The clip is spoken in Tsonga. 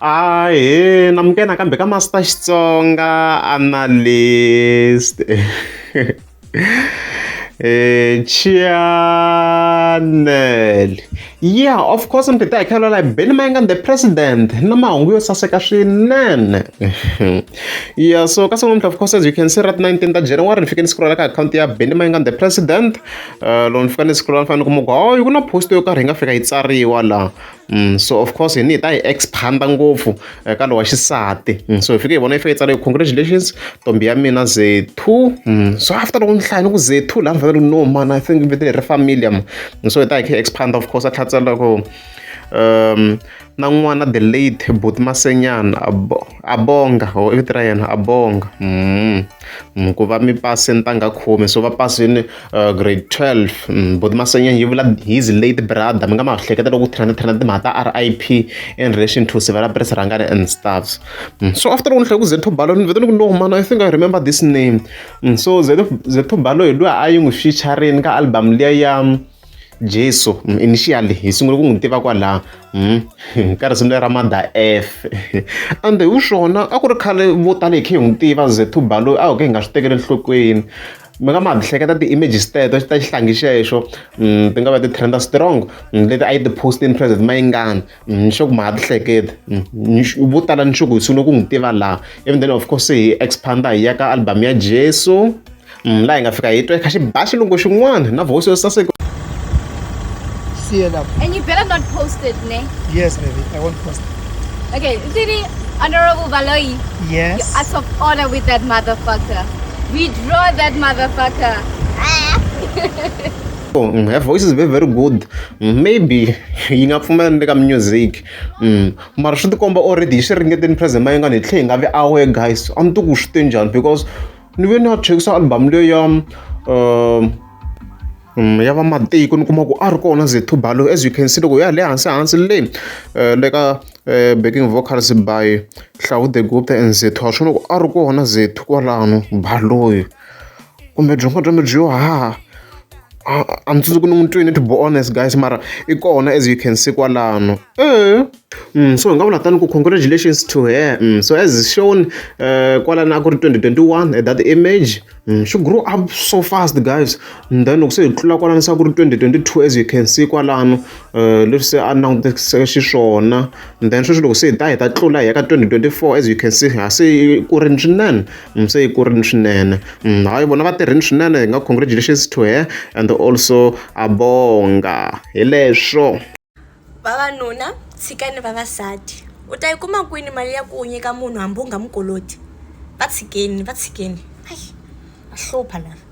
Ahee namukela nakambe ka Master Xitsonga Analyst channel yeah of course mi ta hi kha la Benny Mayengani the president na mahungu yo saseka swinene yeah so ka siku of course as you can see rat 19 ta January ni fike ni scrolla ka account ya Benny Mayengani the president loko ni fika ni scrolla ni fanele ni kuma ku hayi ku na post yo karhi yi nga fika yi tsariwa laha So of course hini hi ta yi expand-a ngopfu eka lowa xisati so hi fike hi vona yi fike yi tsale congratulations ntombi ya mina Zethu so after loko ni hlaya ni ku Zethu laha ni fanele no man I think vito leri ri familiar man so hi ta hi kha hi expand of course a tlhela a tsala ku na n'wana the late buti Masenyana Abonga or i vito ra yena Abonga ku va mi pase ntangha khume so va pasini grade 12 buti Masenyana yi vula his late brother mi nga ma hleketa loko ku trend trend timhaka ta R_I_P in relation to Sivela Press Rhangani and stuffs so after loko ni hlaya ku Zethu Balo ni vhete ni ku no man I think I remember this name so Zethu Balo hi luya a yi n'wi feature-rini ka album liya ya Jesu initially hi sungule ku n'wi tiva kwalaho ka risimu leri ra Mother F ende hi swona a ku ri khale vo tala hi kha hi n'wi tiva Zethu Baloyi a ho ka hi nga swi tekeli enhlokweni mi nga ma ha hleketa ti-images teto ta xihlangi xexo ti nga va ti trend strong leti a yi ti postini president Mayengani ni sure ku ma ha ti hleketa vo tala ni sure ku hi sungule ku n'wi tiva laha even then of course hi expand hi ya ka album ya Jesu laha hi nga fika hi twa kha xi ba xilungu xin'wana na voice yo saseka See you love. And you better not post it, ne? Yes, baby. I won't post it. Okay, Sidi, Honorable Baloyi, Yes. you're out of order with that motherfucker. Withdraw that motherfucker. Ah. Her voice is very very good maybe yi nga pfumela ni le ka music mara swi tikomba already hi swi ringeteni president Mayengani hi tlhe hi nga vi aware guys a ni tivi ku swi te njhani because ni ve ni ya chekisa album leyi ya ya vamatiko ni kuma ku a ri kona Zethu Baloyi as you can see loko hi ya le hansi hansi le le ka backing vocals by Hlawu the Gupta and Zethu wa swi vona ku a ri kona Zethu kwalano Baloyi kumbe byongo bya mi byi yo haha a ni tsundzuki ni n'wi twini to be honest guys mara i kona as you can see kwalano so hi nga vula tani ku congratulations to her so as shown kwalano a ku ri 2021 that image she grew up so fast guys and then loko se hi tlula kwalano se a ku ri 2022 as you can see kwalano leswi se a langutiseke xiswona and then sweswi loko se hi ta hi ta tlula hi ya ka 2024 as you can see ha se yi kurini swinene se yi kurini swinene hayi vona va tirhini swinene hi nga congratulations to her and also Abonga hi leswo. Vavanuna tshikani vavasati u ta yi kuma kwini mali ya ku u nyika munhu hambi u nga n'wi koloti va tshikeni va tshikeni hayi va hlupha lava.